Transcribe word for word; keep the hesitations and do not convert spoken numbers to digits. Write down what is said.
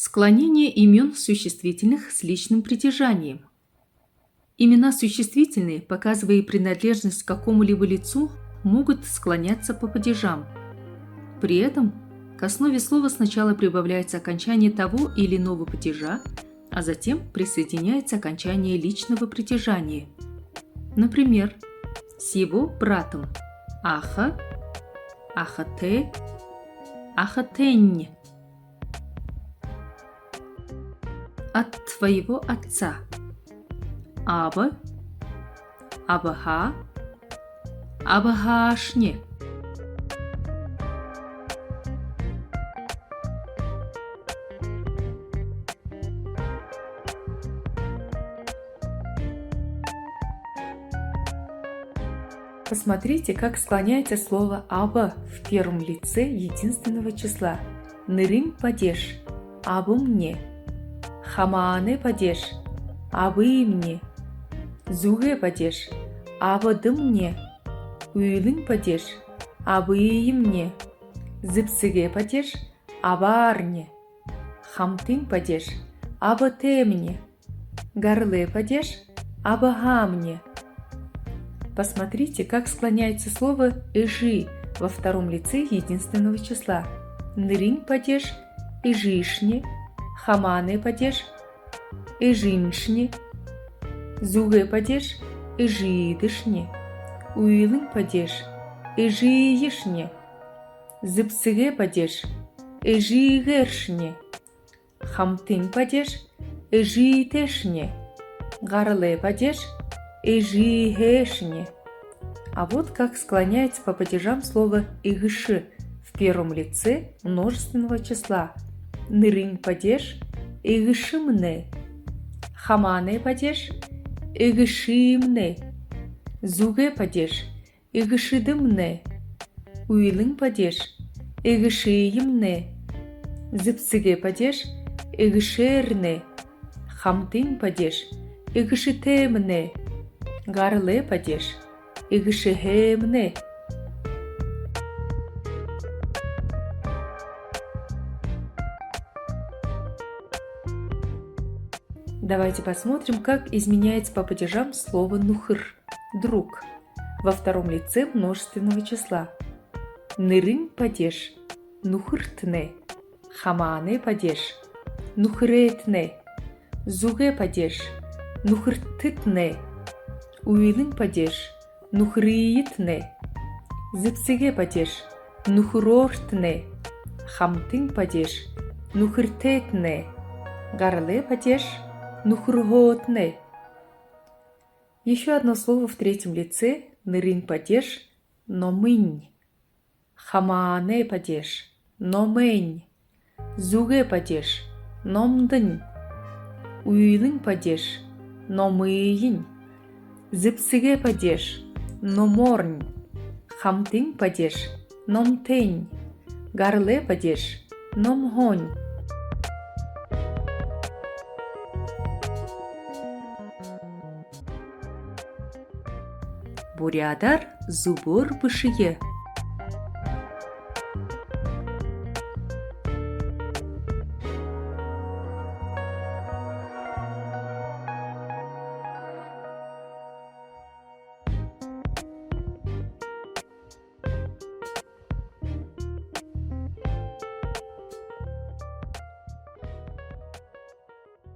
Склонение имён существительных с личным придержанием. Имена существительные, показывая принадлежность к какому-либо лицу, могут склоняться по падежам. При этом к основе слова сначала прибавляется окончание того или иного падежа, а затем присоединяется окончание личного придержания. Например, с его братом. Аха, ахатай, ахатайнь. От твоего отца. Аба, абаһаа, абаһаашни. Посмотрите, как склоняется слово «аба» в первом лице единственного числа. Нэрынь падеж — абамни. Хамаанай падеж — абымни. Зүгэй падеж — абадамни. Үйлын падеж — абыемни. Зэбсэгэй падеж — абаарни. Хамтын падеж — абатаймни. Гаралай падеж — абаһаамни. Посмотрите, как склоняется слово «эжы» во втором лице единственного числа. Нэрынь падеж — эжышни, хамаанай падеж — эжыншни, зүгэй падеж — эжыдэшни, үйлын падеж — эжыешни, зэбсэгэй падеж — эжыгээршни, хамтын падеж — эжытэйшни, гаралай падеж — эжыһээшни. А вот как склоняется по падежам слово «эгэшэ» в первом лице множественного числа. Нэрынь падеж — эгэшэмни. Хамаанай падеж — эгэшымни. Зүгэй падеж — эгэшэдэмни. Үйлын падеж — эгэшыемни. Зэбсэгэй падеж — эгэшээрни. Хамтын падеж — эгэшэтэймни. Гаралай падеж — эгэшэһээмни. Давайте посмотрим, как изменяется по падежам слово «нүхэр», друг, во втором лице множественного числа. Нэрынь падеж — нүхэртнай. Хамаанай падеж — нүхэрэйтнай. Зүгэй падеж — нүхэртэтнай. Үйлын падеж — нүхэрыетнай. Зэбсэгэй падеж — нүхэрөөртнай. Хамтын падеж — нүхэртэйтнай. Гаралай падеж — нүхэрһөөтнай. Ещё одно слово в третьем лице, нэрынь падеж — номынь. Хамаанай падеж — номойнь. Зүгэй падеж — номдонь. Үйлын падеж — номыень. Зэбсэгэй падеж — номоорнь. Хамтын падеж — номтойнь. Гаралай падеж — номһоонь. Буряадаар зүбөөр бэшэе.